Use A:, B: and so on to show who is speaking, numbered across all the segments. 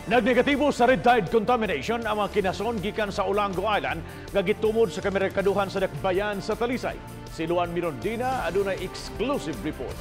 A: Nagnegatibo sa red tide contamination ang mga kinason gikan sa Olango Island nga gitumod sa kamerkaduhan sa Dakbayan sa Talisay. Si Luan Mirondina adunay exclusive report.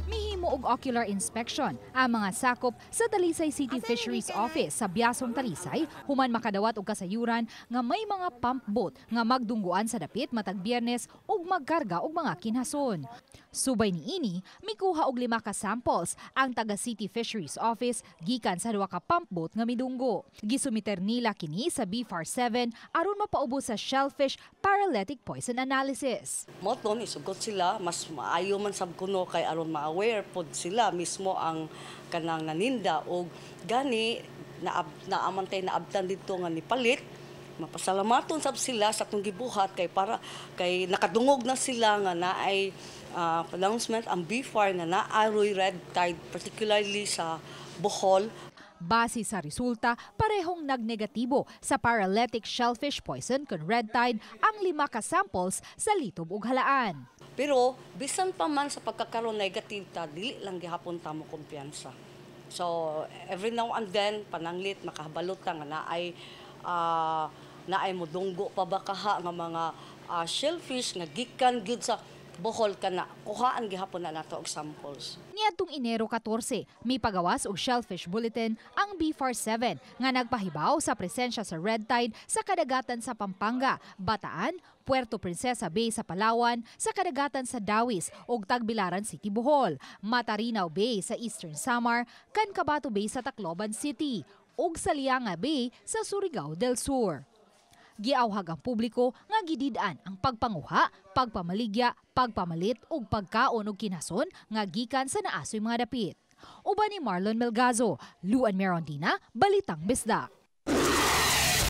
B: Mihimo og ocular inspection ang mga sakop sa Talisay City Fisheries Office sa Biasong, Talisay, human makadawat og kasayuran nga may mga pump boat nga magdungguan sa dapit matag Biyernes ug magkarga og mga kinhason. Subay niini, mikuha og lima ka samples ang taga City Fisheries Office gikan sa duha ka pump boat nga midunggo. Gisumiter nila kini sa BFAR 7 aron mapaubos sa shellfish paralytic poison analysis.
C: Mao to isugot sila, mas maayo man sab kuno kay aron ma-aware pod sila mismo ang kanang naninda. Og gani na naamantay naabtan dito nga nipalit, mapasalamaton sab sila sa atong gibuhat kay para kay nakadungog na sila nga naay announcement ang BFAR nga naaroy red tide, particularly sa Bohol.
B: Base sa resulta, parehong nagnegatibo sa paralytic shellfish poison kon red tide ang lima ka samples sa litob ug halaan.
C: Pero bisan pa man sa pagkakaroon negative ta, dili lang gihapon ta mo kumpiyansa. So every now and then pananglit makabalot ta nga naay modunggo pa ba kaha nga mga shellfish nga gikan gyud sa Bohol kana kuhaan gihapon na nato og samples.
B: Niadtong Enero 14, may pagawas og shellfish bulletin ang BFAR 7 nga nagpahibaw sa presensya sa red tide sa kadagatan sa Pampanga, Bataan, Puerto Princesa Bay sa Palawan, sa kadagatan sa Dawis ug Tagbilaran City, Bohol, Matarinao Bay sa Eastern Samar, Cancabato Bay sa Tacloban City, ug Salianga Bay sa Surigao del Sur. Giawhag ang publiko nga gidid-an ang pagpanguha, pagpamaligya, pagpamalit ug pagkaon og kinason nga gikan sa naasoy mga dapit. Uban ni Marlon Melgazo, Luan Merondina, Balitang Bisdak.